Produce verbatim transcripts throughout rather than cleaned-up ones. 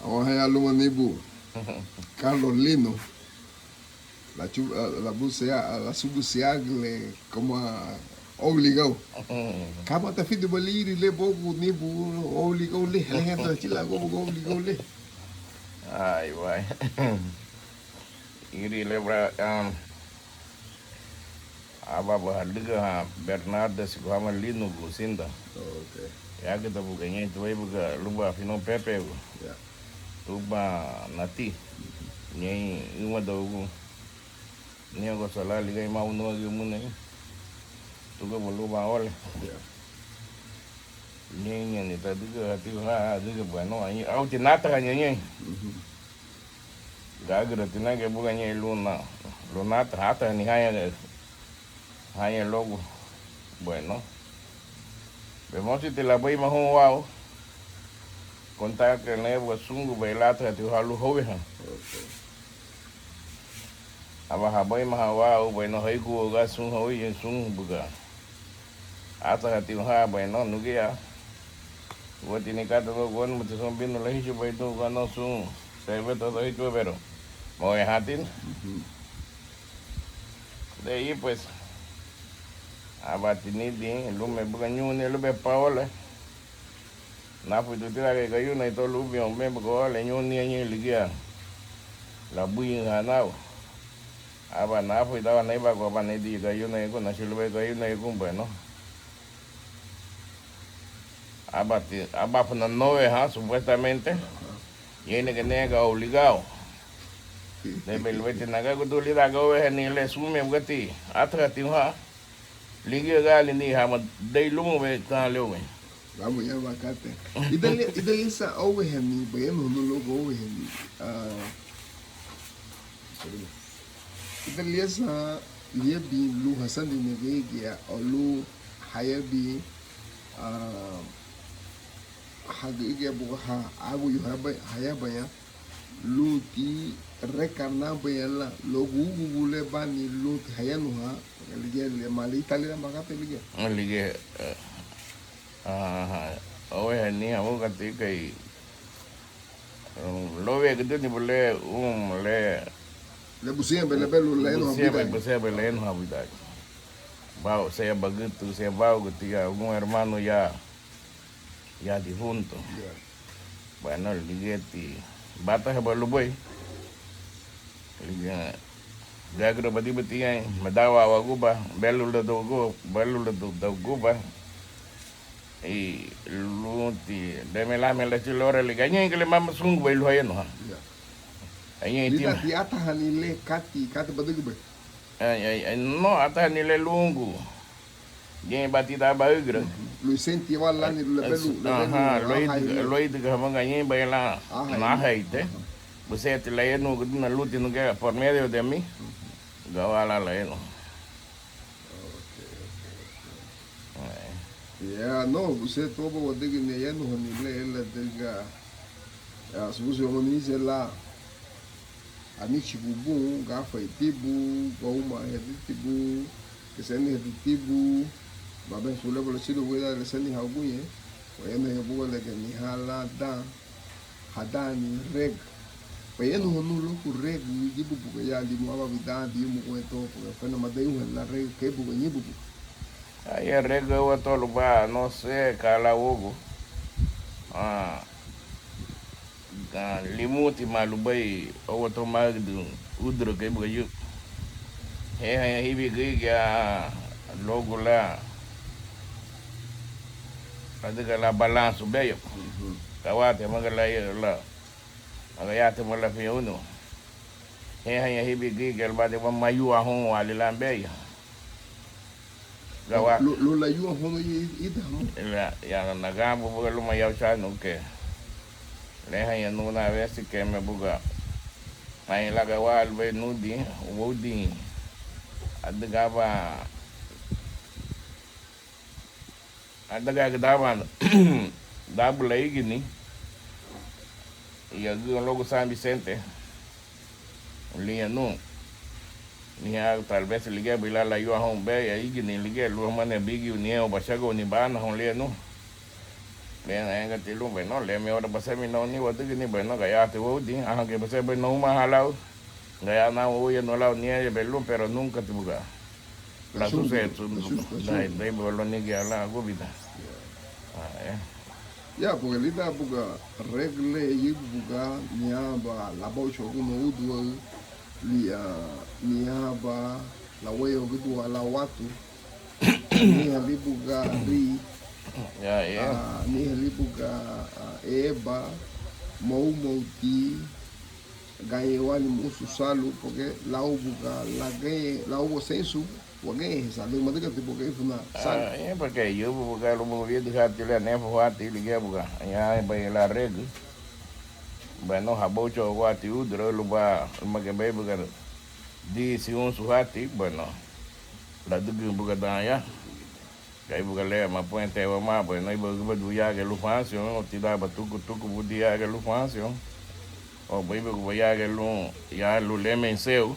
Añahein luma nibu Carlos Lino, lachu-, labuseha-, lasubusehaagüle kama Ouligau. Kama tafiduba liri le bogu nibu Ouligau le, le hatu achila bogu Ouligau le. Ay, guay. Iri le bra-, um, Aba buga hadügahan Bernardes gu hama Lino gu sinda. Oh, okay. Yagüta buga ñein tuéi buga luba afinó Pepe gu. Ya. Tuba nati. Ñein ümadagu. Niña gu salá ligía mau nuagi mune. Tuga bu luba ole. Ya. Ñein ñein ni tadüga hati ha adüga bueno. Auti nata ha ñein. Mhm. Gagürütina giñe buga ñein lun, lun nata, hata ni haña, haña luagu. Bueno. Bemósuti labéima houn wau. Kontaga le buga súngubei látaati ha lun hóuwehan. Aba habéimaha wau, bueno, héigua ga sun hóuwehan sun buga. Átahatiña ha, bueno, nuguya. Úati ni kata luagu gua numuti sun binu le híchugubei dun gua no sun. Sebeta do híchuga, pero móuwehantina. Mhm. De ahí, pues, ábati nidin luma buga ñunniña lubéi Paola. Náfuridun tídangiñe gayunei to lúbiñoun meme buga ole ñunniña ñein ligía. Labuinhan nau. Aba náfuridun, aba néibagun, aba nidin gayuneigu, nachülübei gayuneigu, bueno. Ábati, aba funa nóuwehan, supuestamente. Ñeingiñe nege Ouligau. Lebe lubeiti nagagudun lidan óuwehani le sun meme bugati. Átahatiña ha. Ligía gaali ni hama dei lumubei tan le óuwehan. Vamos ya, abacate. Ida li-, ida liña san óuwehani bayanuhanu luagu óuwehani? Ah, ida liña san liabin lun hasandina gürigia o lun hayabin, ah, hagürigia buga ha, águyu haba-, hayabaña, lunti rekarnabaña lan luagu úgubu le bani, lunti hayanuhan, ligía le ma li tali dan bagape ligía. Ligía, eh, aha, óuwehani hamugati kei, um, lóuwegüdünibu le, um, le, le busenbei lebelu layanuhan busenbei, busenbei layanuhan buidaagi. Bau, sea bagütü, sea báugütü, ya algún hermano ya ya difunto. Ya. Bueno, ligíati bátahaba lubéi. Ligía, gagürabadibu tiña, medawawaguba, beluladaguba, beluladaguba. I lunti, deme lame lachülü ora ligía, ñéingiñe le mama súngubei lun hayanuhan. Ya. Añahein tima. Lidan ti átahani le kati, kati badügübei. Ay, ay, ay, no, átahani le lungu. Ñein bati dan baügüra. Luisenti wa lani, eh, lebelu, eh, lebelu, aha, luéidiga, aha, luéidiga hamuga ñein baña lan, aha, nahaite. Aha. Busenti layanuhagüdüna lunti nuguya por medio de mí. Gawa lan layanuhan. Okay, okay, okay. Eh. Ya, no, busenti waba wadügüni yanuhani le, ladüga, ya, subusi wamanisein lan. Anichigu bun, gafaitibu, gaumahaditibu, kesenihaditibu, mabensu lebo lachülürün wéidan leseniha uguñe, wayanuhaya buga lega niha lan dan, hadani rega. Bayanuhanu luagu rega, igibu buga ya limu aban bidaani biumuguentó, buga fena madeiuhani lan rega kei buga ñíbugu. Aya rega ua to lubá, no sé, ka lan uagu. Ah, ah, limutima lubéi, ua to magüdün úduraü kei buga yu. Hehaña híbiri gürigia luagu lan adüga lan balansu beyo. Mhm. Gawati hamaga lan, lan, magayati hamaga lan fiña unu. Hehaña híbiri gürigia lubá de mayúahóun wali lan beyo. Gawa. Lu-, lun layuahóun i-, ida hamu. Ya, ya, naganbu buga luma yauchanu ke. Lehaña nuna vesi keme buga. Aña lan gawa lubéi nudin, woudin. Adügaba. Adügagüdaba. Dabula igini. Yagüa luagu San Vicente. Liña nun. Niha tal vez ligía bui lan layuahóun beya igini ligía lun hamani bigiu niña o bachaguni bana houn liña nun. Bena, engati lun, bueno, le meha oura baseminaruni wadügüni, bueno, gayaraati woudin, anha giñe baseminarun huma lau, gayara nan wouya nun lau niña yebe lun, pero nunca ti buga lasuseredun, lasuseredun, lasuseredun. Dai, dai buga lun nigía lan agubida. Ah, eh. Ya, porque lidan buga regla le yebe buga, niña ba labouchaguna úduraü, li, ah, niña ba laweiyagudua lan watu, anihein libuga ri, ya, ya, ah, anihein libuga, ah, eba, moumouti, gañeirani musu salu, porque lau buga lageñe, lau buga seinsu, wageñeha salu, madügati buga ifuna salu. Ah, eh, porque yubu buga luma widü hati le, nefu hati ligía buga, ya, bai la regla. Bueno, habouchaguati úduraü lubá, luma gebei buga disi unsu hati, bueno, ladügün buga dan ya. Kei buga le mapuente wamá, bueno, iba, iba yágiñe lun Fansiu, o tidan batuku tuku budi yágiñe lun Fansiu, o iba, iba yágiñe lun, ya lun Lemein Seu,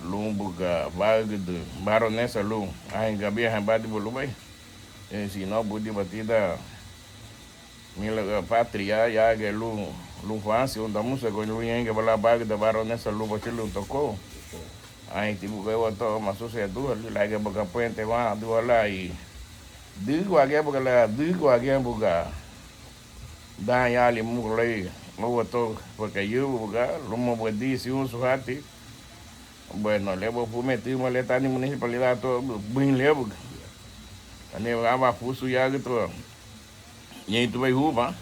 lun buga báügüdün baronesa lun, anhein gabiahan badibu lubéi, e, si no, budi ba tidan Mila Patria, yágiñe lun, lun Fansiu, damusegun lun ñéingiñe ba lan báügüda baronesa lun bachülürün tokou. Anheinti buga úa to masuseredun, lun lágiñe buga puente wandua lan, dügüwagiñe buga lan, dügüwagiñe buga dan yaali mugu lei, úa to, porque yubu buga luma buga disi unsu hati. Bueno, le buga furumiñeti üma le tani municipalidad to buin le buga. Ani aban fusu yagüta ñein tubéi huma,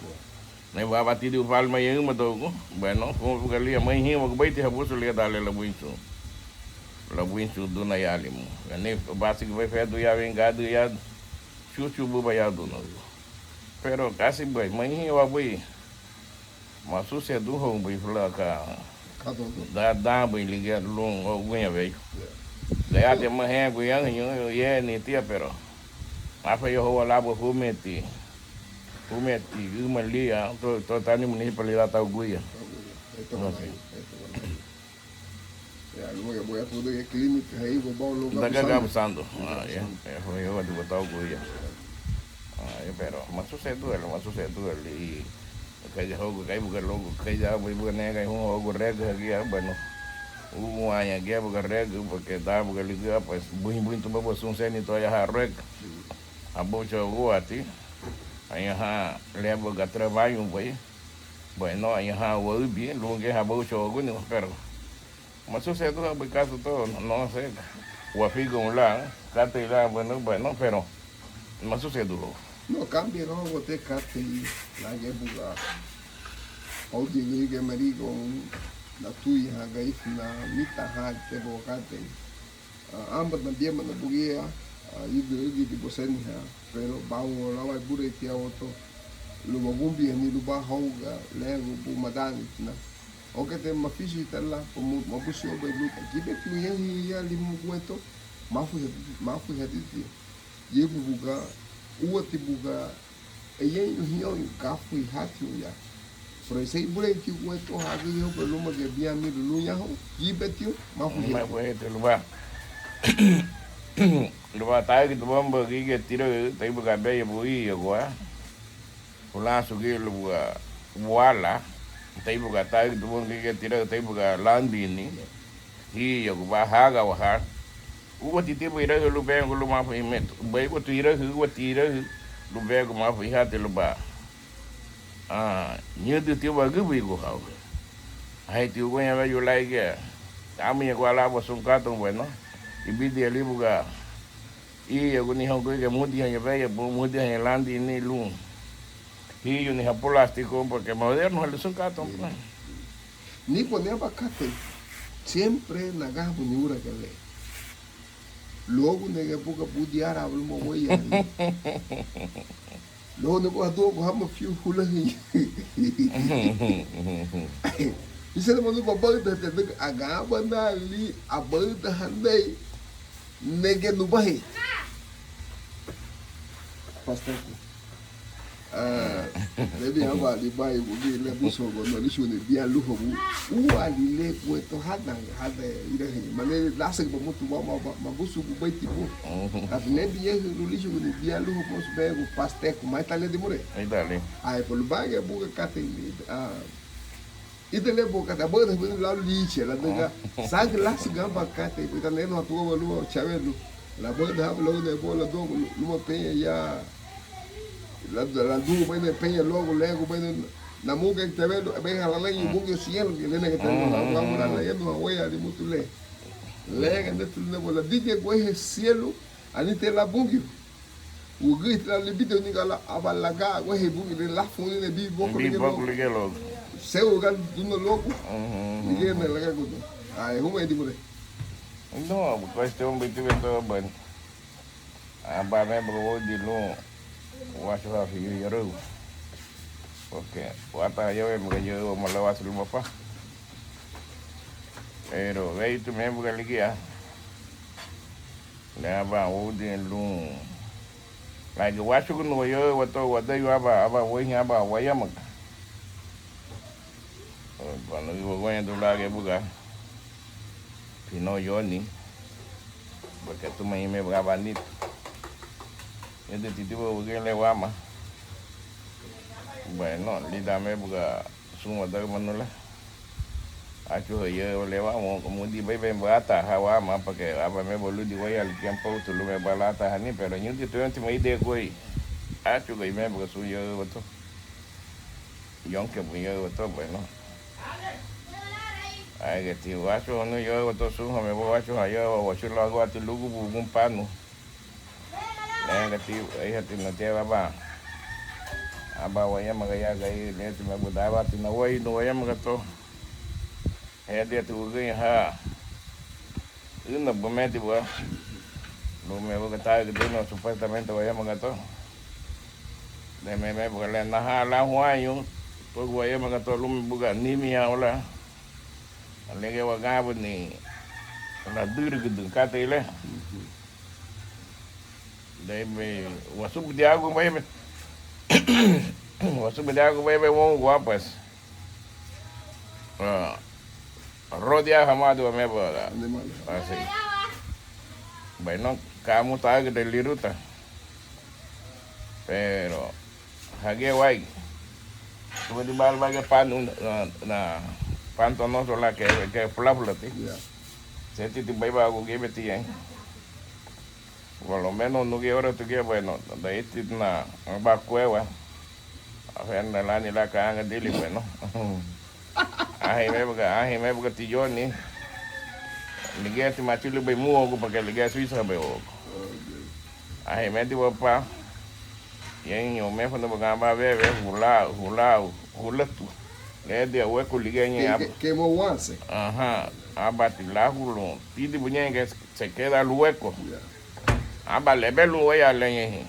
neiba aban tidin fáluma ñein üma dogu. Bueno, fuma buga liña maihin wagubeiti habusu liña dan le labuinchun, labuinchun duna yaali mu. Ani básügübei fedu ya wein gádürü ya, chuchu buba ya duna. Pero kasi bei maihin wabei masuseredun houn bui fulasu ka dan, danbei ligía lun uguñe weyu. Gayaraati ma hénrenguñein ñein, yeni tia, pero mafeiñoun houn labu furumiñeti, furumiñeti üma liña to, to tani municipalidad tau guya. Entonces, Ya, luma ya buga tudu ya clínica, ahí go bau lo dagá gabu sandu. Ah, ya. Ya, fue yo di botau guya. Ah, ya, pero masuseredun, masuseredun, i kei hogu, kei buga logu, kei ya buga nega, hun hogu rega, ya, bueno. Uguñe ya buga rega, porque dan buga ligía, pues, buin, buin, tu babo sun seni to ya ha rega. Habouchagua ti. Anha le buga trabalho, bui. Bueno, anha waubi, lun giñe habouchaguni, pero masuseredun houn bui caso to, no sé, wafigoun lan, katei lan, bueno, bueno, pero masuseredun houn. No, cambia houn te katei, lan giñe buga, houdin giñe marigoun, natuya ha Garifuna, mita ha te buga katei. Ah, amba nabiama nabugia, ah, igu, igu di boseniha, pero bau lawa bureiti awoto. Luma gumbihani luba houga, legu bu madani tina. Oke te mafisi tala, como mabusi oba luta. Gibe tu ya ya limu gueto, mafu ya, mafu ya titi. Yegu buga, uati buga, eyeñu hiñoñu, gafuihatiñu ya. Pero isei bureiti gueto hagü yau ba luma ge biamiru luña ho, gibe tiu, mafu ya. Mafu ya tiu luba. Luba taigi tu bomba gige tira, taibu ga beye bui yagua. Fulasu gi luba wala, taibu ga taigi tu bomba gige tira, taibu ga landini. Híyagu ba hagawaha. Úati tibu irahü lun begu lun mafuimetu. Beiwatu irahü, úati irahü lun begu mafuihati luba. Ah, ñüdü tibu agübüigu hau. Aheti uguñe weyu laige. Amuñaguala abu sun katun, bueno. Ibidiñe libuga. Íyaguni houn gürigia mudihaña weya, bu-, mudihaña landini lun. Híyuni ha plástico, porque moderno ha lisun katun, pues. Ni ponía aban katei. Siempre nagahabuni ura gale. Luagu nege buga budi ara luma weya. Luagu nege haduagu hama fiu hulahüñü. Isera manu babauda te nege agaba nali abauda hanei. Nege nubahe. Pastor. Ah, le bián aban libágubei le abusuraguña líchuguni bián lúhabu, úaali le guentó hadan, hadan irahüñü, mani lásügüba mutu wama, mabusugubeiti bun. Ujú. Ati le biyahü lun líchuguni bián lúhabu mosu begu pasteku, maita le dimurei. Ida le. Ai, pues lubaragiñe buga katei, ah, ida le buga katei, abahüdahabuni lau licha, ladüga, sagü lásügüba aban katei, pues ita nenu hatuawa luma Chabelu, labahüdahabu lau nebola dogu, luma peña ya, la, la, ladügübaña peña luagu, luagu, bueno, namugei Chabelu, abeha lalañu Bungiu sielu, que lene que te lo hago, amo la leyendo, hawaii, ali mutu le. Lega netu le bola, dije, güey, sielu, anite la Bungiu. Wügüri la libidiñe ni gala, aba laga, güey, Bungiu, le la funi, le bi boku, bi le boku, le gelo. Seu gal, duna loku. Ligía na laga gudu. Ai, huma, edi mure. No, pues este hombre tiene todo bueno. Aba me bro di lun wachuha fiu yaraü. Porque wata yawe me yo malawa su luma pa. Pero veitu me buga ligía. Le aba udi lun. Lagi wachugunu wayo wato wadayu aba, aba wehi aba wayamaga. Cuando iba goña dulage buga. Pino yoni. Porque tuma ime buga aba nitu. Ede titiba buga le wama. Bueno, lida me buga sun wadagimanu le. Achuha yau le wama, mudi beibe bata ha wama, porque aba me boludi wayali kian pautu lume balata hani, pero ñudi tuenti me ide goi. Achuga ime buga sun yau wato. Yonke buña wato, bueno. Aigati wachuha nu yau wato sun hame bo wachuha yau wachu lagu ati lugu bugun panu. Aigati, aihati na te baba. Aba wayamaga ya gai neti me buda aba ti na wai nu wayamaga to. Hedi ati wügüña ha. Ina bumedi bua. Lume buga tagi duna supuestamente wayamaga to. Deme me buga le naha la huañu. Tugu wayamaga to lume buga nimi ya ola. Alege wagabu ni. La dürügüdün kata ile. Debe wasubu diagu bebe. Wasubu diagu bebe won guapas. Ah, rodia hamadu ameba. Animal. Así. Bueno, kamu tagi de liruta. Pero hage wai. Tugu di bal bage pan un na, na pan tonoso la ke ke flafla ti. Ya. Seti ti bai bagu gebe ti. Por lo menos nugi ora tugia, bueno, daiti na ba kuewa. Afenda lani la kaanga dili, bueno. Ahi mebuga, ahi mebuga ti yoni. Ligía ti machili bai muogu, porque ligía Suiza bai ogu. Ahi meti wapa. Yeño mefuna buga ba bebe hula hula hulatu. Ledi aweku ligía ñe. Kemo wanse. Aha. Abati lahulu. Tidi buñenge. Se queda luego. Ya. Aba lebe luego ya leñeji.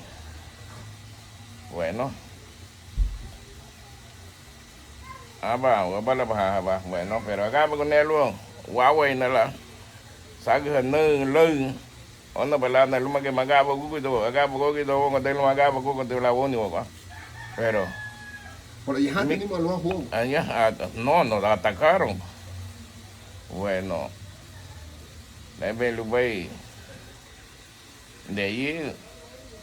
Bueno. Aba, aba la baja, aba. Bueno, pero agaba con él, wawa inala. Sagüha nü, lü. Ona bala na luma que magaba gugu do, agaba gugu do, wongo de luma agaba gugu de la woni woga. Pero. Pero ya hati ni malua huogo. Aña, no, nos atacaron. Bueno. Lebe lubai. De ahí,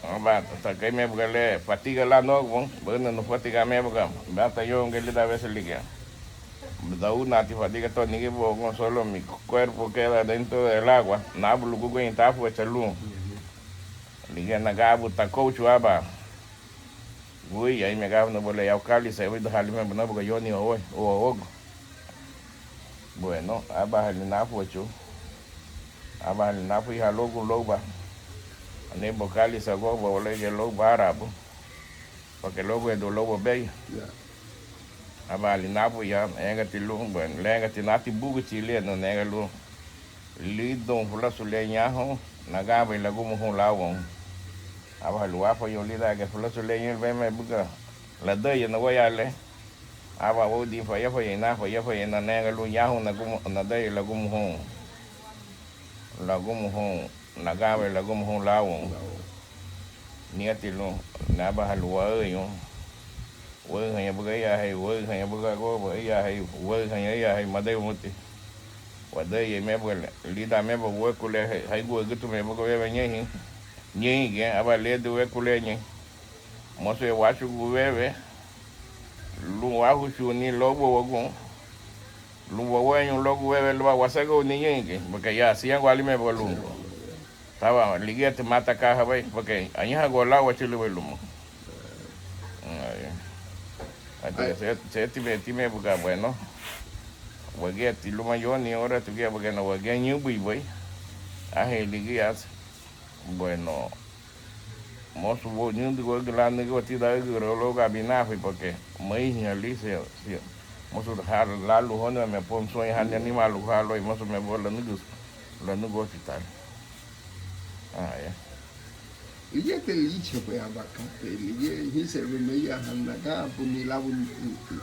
aba, takai me buga le fatiga la no, bon, bueno, no fatiga me buga, bata yo nge lida vez liga. Da una ti fatiga to nigi bo, solo mi cuerpo queda dentro del agua, na bulu gugu en tafu echa lun. Liga na gabu ta coach aba. Gui, ai me gabu na bole yau kali se wida hali me buna buga yoni o o o. Bueno, aba hali nafu chu. Aba hali nafu iha logu loba. Ane bokali sa go bo lege loba arabu. Porque logo edu lobo bei. Ya. Aba hali nafu ya, enga ti lun, bueno, lenga ti nati bugu chile no nega lun. Lidun fulasu le ñahun, nagabei lagumu hun lawon. Aba luafa yo lida ge fulasu le ñil beme buga. Ladaya na waya le. Aba wodi faya faya ina faya faya ina nega lun ñahun nagumu nadaya lagumu hun. Lagumu hun, nagabei lagumu hun lawon. Niati lun, naba haluayu. Wáühaña buga íyahei, wáühaña buga goba íyahei, wáühaña íyahei madei bumuti. Wadayei mebuga lidan mebuga wéku le, héiguagütüme buga wewe ñeinhin, ñéingiñe, aba lidin wéku le ñein. Mosu wáchugun wewe lun wáhuchuni lóubawagun, lun wawañu luagu wewe lubá wasagaruni ñéingiñe, porque ya siñagualime buga lungua. Taba ligíati mata ka habai, porque añahagua lau wachülürübei lumoun. Ay. Ati, ay, se, se time, time buga, bueno. Wagíati luma Yoni, ora tuguya buga na wagía ñǘbinbei. Ahe ligías, bueno. Mosu bo ñǘdüguagü lan nügüwa tidan ügüra luagu abinafi, porque meihin ali se, se, mosu ha lalu hóuniwa me pon sueño hani animalugu ha luéi, mosu me bo lanügü, lanügü hospital. Ah, ya. Ligíati lichagubei aban katei, ligía hínsiñebei meiyaha naganbuni labu,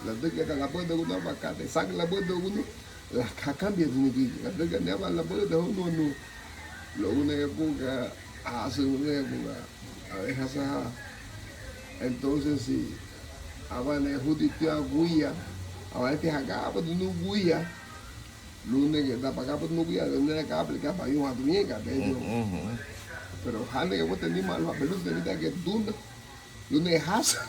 ladüga labahüdaguniwa aban katei, sagü labahüdaguniwa, la hakanbiaduni gürigia, ladüga ni aban labahüdahóuniwa nun, luagu nege buga asügürübei buga, a ver, hasa ha. Entonces, si aba nege huditiña guya, aba nege haganbaduni guya, lun nege dan baganbaduni guya, lun nege aganbali, aganbali, ayuhaduniña, aganbali. Pero ha nege buga animaalu, aganbali lun nege duna, lun nege hasa.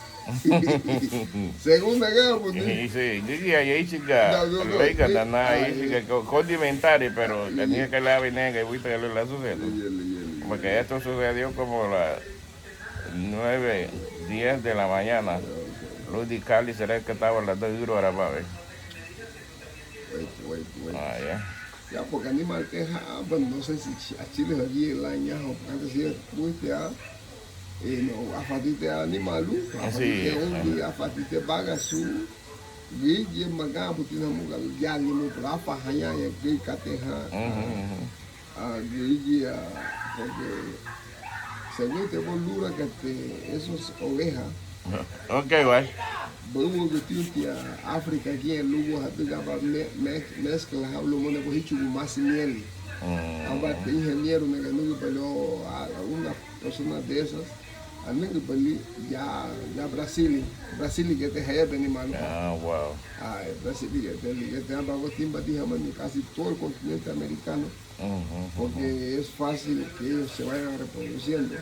Según naganbuni. Sí, sí, gürigia ya íchiga, no, no, no, leiga, eh, nana, ah, íchiga, eh, co-, condimentari, pero, ah, ligía, aniha ka labi nege buiti ka lun lasuseredun. Ligía, ligía, ligía. Porque esto sucedió como la nueve, diez de la mañana. Lun di kali será que estaba las dos ürüwa aban, eh. Wait, wait, wait. Ah, ya. Ya, porque animaalu te ha, bueno, no sé si chi-, achülüha giñe lan ñahoun, porque antes sí, buiti, ah, eh, no, afatinti animaalu, ah, sí, afatinti houdin, afatinti bagasu, gürigia maganbutina hamuga ya limu, pero afahañaña güri katei ha. Mhm, mhm. Ah, gürigia, porque según te bo lura katei, esos oveja. Ok, guay. Bauagu tiutia África giñe lugu hadüga aban me-, me-, mezcla ha, lumoun nege híchugun más miel. Mm. Aban te ingeniero nege anügübalin, o, a, una persona de esas, anügübalin ya, ya Brasil, Brasil giñe te hayabin animaalu. Ah, wow. Ah, Brasil giñe te, giñe te aban watimbadi hamani casi todo el continente americano. Ujú, ujú. Porque es fácil que ellos se vayan reproduciendo.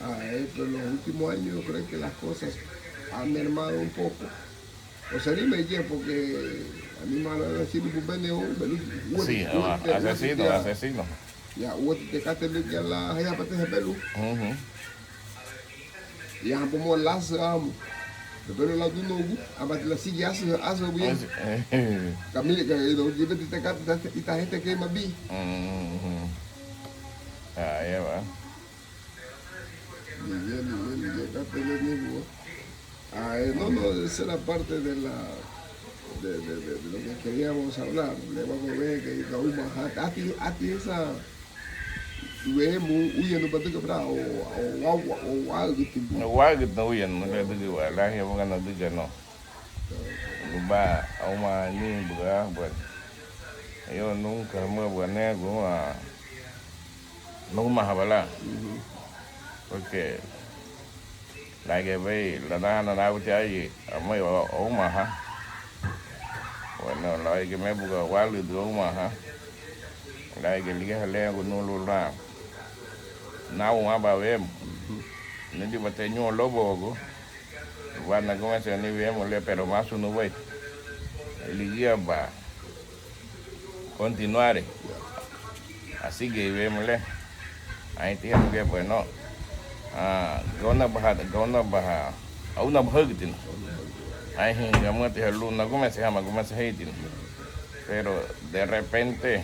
Ah, eh, pero en los últimos años yo creo que las cosas han mermado un poco. O sea, ni me guía porque animal asesino, pues, vene un, vene un, sí, un, ah, un, asesino, ya, asesino. Ya, un, te cate, ya la, ya, pate, pelu. Ujú. Ya, como lazo, amo. Pero la du no gu, abati la sigi asu, asu bien. Camila, que lo lleve de tecate, ita gente que más vi. Mhm. Ah, ya va. Miguel, Miguel, Miguel, Miguel, Miguel. Ah, eh, no, no, esa era parte de la, de, de, de, de lo que queríamos hablar. Le vamos a ver que Gauma, ati, ati esa. Wemu uyanuba dügübra, o, o, o, o, wagütübu. Wagütüna uyanu, le dügüwa, lahi abuga nadüga no. Luba, auma ni buga, bueno. Yo nunca me buga negu, ah, numa habala. Ujú. Porque Lárigiñe bei ladahana náguti ayi, amei, o-, óumaha. Bueno, lárigiñe me buga wálüdün óumaha. Lárigiñe ligía haleagun nun lun lan, naun aban wemu. Nídiba te ñun lóubawagu, lubá nagumeseruni wemu le, pero másu nubéi. Ligíaba continuare. Asigei wemu le. Ánheinti hamuga, bueno, ah, góunabaha, góunabaha, óunabahagütina. Ánheinti hamuga lun nagumeseha, magumeseheina. Pero de repente,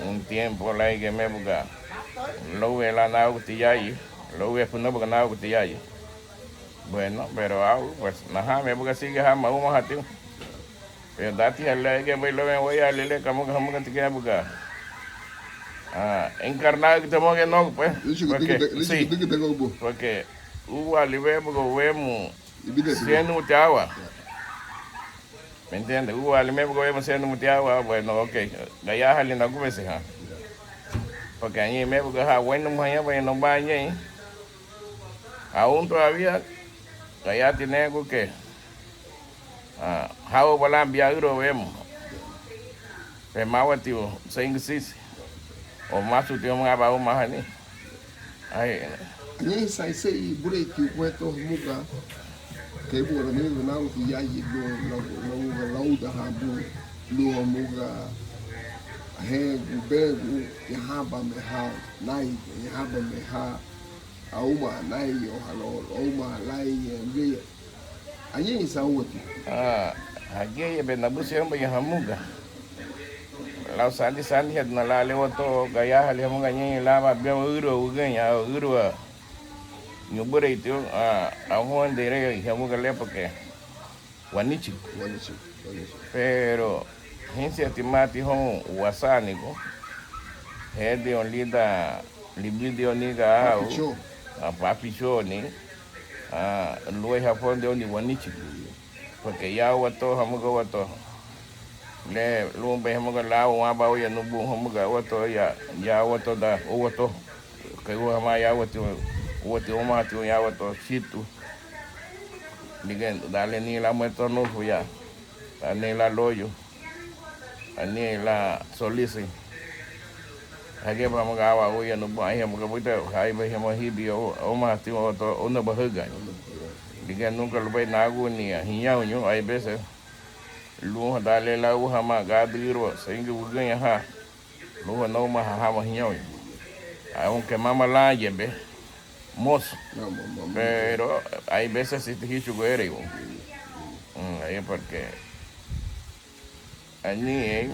un tiempo lárigiñe me buga lóuwe lan náguti yayi, lóuwe funabuga náguti yayi. Bueno, pero au, pues, naha me buga sigue hama umahatiñu. Pero dánti ha lárigiñe bei lóuwe wéiyaali le, kamuga hamuga tigía buga, ah, encarnagüti hamuga nogu, pues. Porque, sí, porque úaali wéibuga wemu siñá numuti awa. ¿Me entiende? Úaali me buga wemu siñá numuti awa, bueno, ok. Gayaraahali nagumeseha. Porque añahein me buga ha wéinamuhañabaña nubá ñein. Aún todavía, gayaraati nege ke, ah, ha uba lan bián ǘrüwa wemu, pero máwatiwa seingü sisi, o másutiwa hamuga aban umahani. Ai, añahein san iseri bureitiñu guentó hamuga kei buga lamiñe náguti yayi lun, lun, lun hamuga laudahan bun, lun hamuga ahein gubegu, ñahabame ha naiga, ñahabame ha auma naiga, o ha lo, auma laiga. Añahein san úati. Ah, hagía yebe nabusenbaña hamuga lau sandi, sandihadina lan le wato'u gayahali hamuga ñein lan aban bián ǘrüwa wügüriña, ǘrüwa ñubureitiñu, ah, ahuonderei hamuga le porque wanichigu. Wanichigu, wanichigu. Pero hínsiñetimati houn wasaanigu, hédin lidan libidiñu ni ga au, afichóu, afichóu ni, ah, luéi hafurendeiruni wanichigu. Porque ya úa to hamuga, úa to le lunbei hamuga lau aban uyanubu hamuga, úa to ya, ya úa to da, úa to. Kei úa hamá ya úati, úati umahatiñu ya úa to situ. Ligía dan le ni lan mutu nufu ya, ani lan loyu, ani lan solisi. Hagíaba hamuga aban uyanubu, añahein hamuga buiti, haibei hama híbiri, umahatiñu úa to, óunabahüga. Ligía nunca lubéi naguni hiñáruñu, hay veces lun dan le lau hamá gádürü ürüwa seingü wügüriña ha lun ha nóumaha hama hiñáruñu. Aunque mama lan yebe mosu, pero hay veces sí híchugun erei woun. Mm, ahí porque ani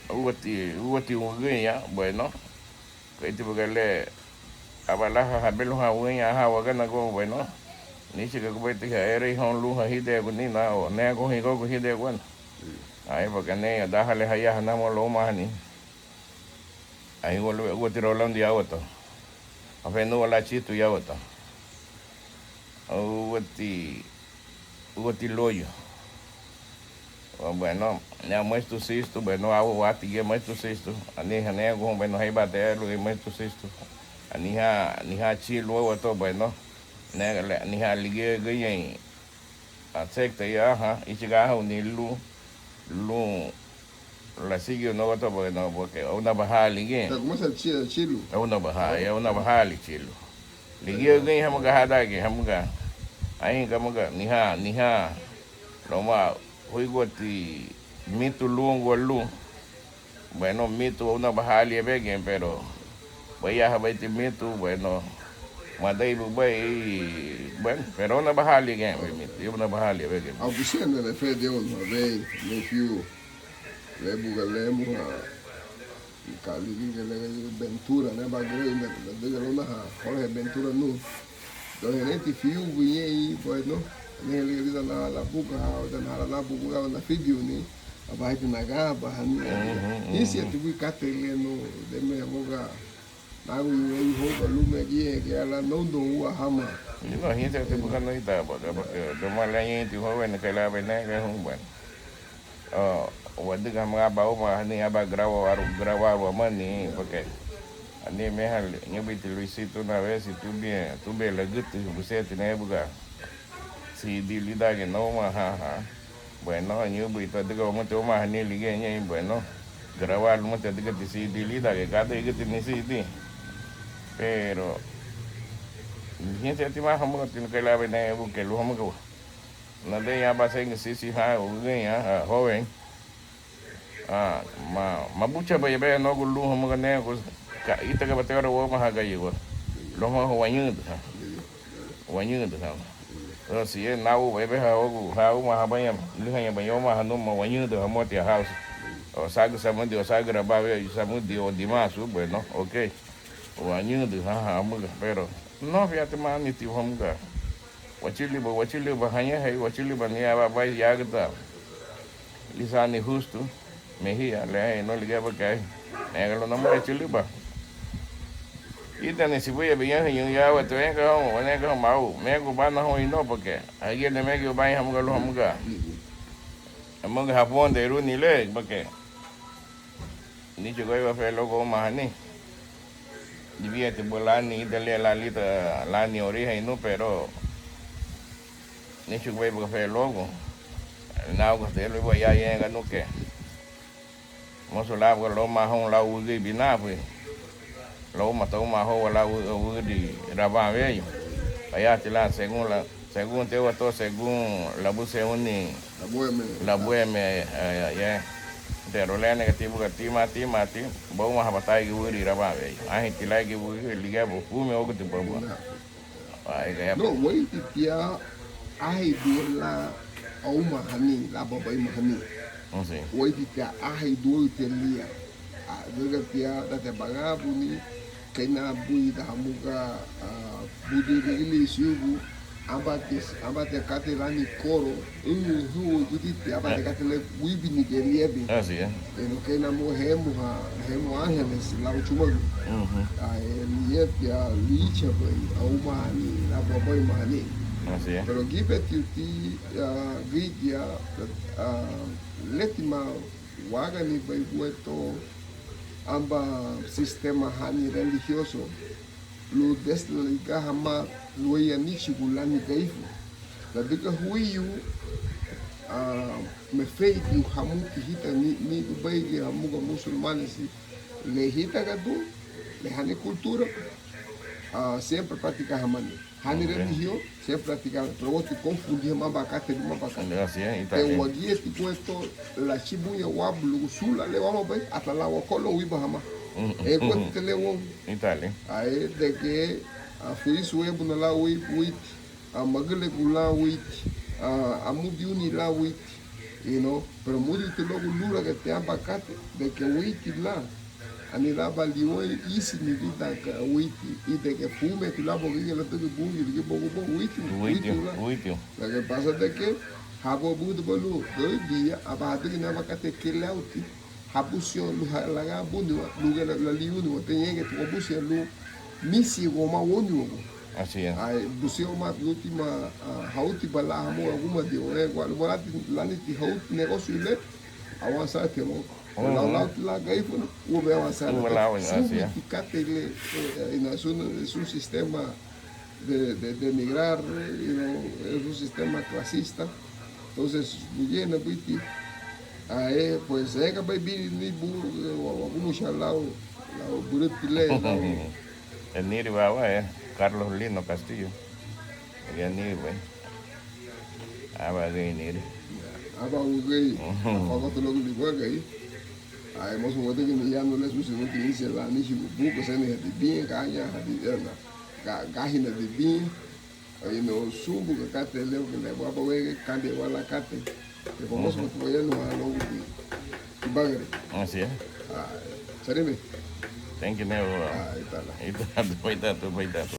úati, úati wügüriña, bueno, keiti buga le aba lan ha habeluhan wügüriña ha waganagun, bueno, níchiga gubeiti ha erei houn lun ha híderaguni na o nege houn higogu híderaguna. Ahí porque ani dan ha le hayahana hamuga loumahani, ahí úati rau landu ya úa to, afe nuwa lan chitu ya úa to, úati, úati loyu. Bueno, ya muestra sistu, bueno, au wati ya muestra sistu, ani ha nege houn, bueno, heiba te lu muestra sistu, anihán, anihán chilu úa to, bueno, nege le anihán ligía güñein asekta ya, aha, íchiga ahauni lun, lun lasigiu no úa to, bueno, porque óunabaha ligía. Óunabaha, óunabaha li chilu. Ligía güñein hamuga hadagiñe hamuga, añahein hamuga nihán, nihán loma huiguati mitu lungua lun. Bueno, mitu óunabaha li ebegiñe, pero beiyaha beiti mitu, bueno, madeirubei, bueno, pero óunabaha li giñe mitu, óunabaha li ebegiñe. Au busentina fede óunaha bei, nefiu, le buga le muha ka ligía le Ventura, le bagüreina, ladüga lóunaha Jorge Ventura nun. Don Henente fiu güñein, bueno, anihein ligía lidan naha labugaha, lidan naha lalabugaha nafidiuni, aba hati naganbahani. Hínsiñeti buri katei le nun, deme hamuga náguyu weyu houngua luma giñe, giñe lan noudun ua hama. Ni no, hínsiñeti buga noudaba, porque dema le añeinti houngua ni kei lan bene, bueno. O, wadüga hamuga aban umahani, aban grawa, grawa wamani, porque ani meha ñǘbinti Luisito una vez, tubie, tubie lagütü, busenti nebuga CD lídangiñe nóumaha, aha. Bueno, ñǘbinti adüga wamuti umahani ligía ñein, bueno, grawa lumuti adügati CD lídangiñe, gadeirügüti ni CD. Pero hínsiñeti ma hamuga tinu kei lan bene, buke lun hamuga wa. Nadei aban seingü sisi ha wügüriña, ha joven. Ah, ma, mabuchabei yebe nogu lun hamuga negu ka ítagaba te ora wóumaha gayüwa. Lun hamuga wañüdüha. Wañüdüha. Pero si ye nau yebe ha ogu, ha uma habaña, lühaña baña uma hanuma wañüdüha hamuti hausu. O sagü samüdi, o sagü rabawe samüdi, o dimasu, bueno, ok. Wañüdüha hamuga, pero no, fíjate, maniti hamuga. Wachülüba, wachülüba hañahei, wachülüba ni aban bai yagüta lisaani Justo Mejía, le no ligía baka, nege lun namule chülüba. Ítani sibuya biñahüñü ya watu enga houn, enga houn mau, megu bana houn ino, porque agia le megi ubaña hamuga lun hamuga. Hamuga hafuondeiruni le, porque nichugaiwa fe luagu umahani. Dibíati buga lani ida liña lan lita, lani orihei nun, pero níchugubei buga fe luagu. Náugaste luba ya yéñega nun kei. Mosu lan buga louma houn lau wügüri binaafin. Louma touma houa lau wü-, wügüri rabaan weyu. Gayaraati lan según la, según tiwa to, según labuseeruni, labueme, labueme, eh, ye. Pero le nege ti buga tima, timati, bouma haba taigi wügüri rabaan weyu. Anheinti laigi wügüri ligía buga fume óguti babua. Ay, gaya. No, wéiriti tia aheiduaü lan aumahani, lan babaimahani. Mm, sí. Wéiriti tia aheiduaü tia liña. Ah, luagu tia, date bagabuni, keina buidu hamuga, ah, buidu ligilisiugu, ábati, ábati katei lani koro, ü, hü, guditi, ábati katei le wíbini ge liabin. Así es. Pero keina mo hemuha, hemu ángeles lau chumagu. Ujú. Ah, eh, liabia, lichabei, aumahani, lan babaimahani. Así es. Pero gíbetiuti, ah, gürigia, ah, létima waganibei guentó aban sistema hani religioso lun desliga hamá luéi anichigu lani Garifu. Ladüga huiyu, ah, meferidiu hamuti hita ni, nidubei giñe hamuga musulmanes le hítagadun, le hani cultura, ah, siempre práctica hamani. Hani religión, siempre práctica, pero wati confundir hamá aban katei luma aban katei. Así es, y te también wagía ti guentó lachibuña wábulugu sun lan le wámabei, hasta lan wakolo wiba hamá. Mm. E guentó te le woun. Y tal, eh. Ai, de que, ah, furisu wébuna lan wéi, wéiti, ah, magülegu lan wéiti, ah, amudiuni lan wéiti, you know, pero mudiuti luagu lúraga ti aban katei, de que wéiti lan, ani lan aban liwéi ísini lidan ka wéiti, i de que fumeti lan buga gürigia ladügün Bungiu ligíbuagu ubóu, wéiti, wéiti, wéiti lan. Wéiti. Lo que pasa de que, habo buidu ba lun, doidía, aba hadügüni aban katei kei le auti, habusiña lun ha-, laganbuniwa, lun giñe la-, laliuniwa, te ñéingiñeti wabusiña lun misiñegua wamá wóuniwagu. Así es. Ai, busiña wamá lúntima, ah, hautiba lan hamuga agumadioun, eh, gua-, luma lanti, laniti hauti negocio le, avanzarati hamuga. Ujú. Lau, lau, lau Garifuna, ua avanzar. Ua lau, así es. Subudi katei le, eh, en su, en su sistema de, de denigrar, you know, es un sistema clasista. Entonces, bugíana buiti, ae, pues, ega bai biri ni bu, wa-, wagumucha lau, lau bürüti le, lau. E niri wawa, eh, Carlos Lino Castillo. Ega niri bai. Aba gei niri. Aba gei. Ujú. Afagoto luagu libagai. Ae, mosu wadügüni yanu le susi nuti ínsiñe lan níchigu buga, seneihadi biña, gañahadi, eh, na. Ga-, gáhinadi biña, you know, sun buga katei le, le, waba wege, kambia wala katei. Te famoso, ujú, buga wayanu ha luagu ti, ti bagari. Así es. Ah, sarime. Thank you, Nero. Ah, itala. Itala, baitatu, baitatu.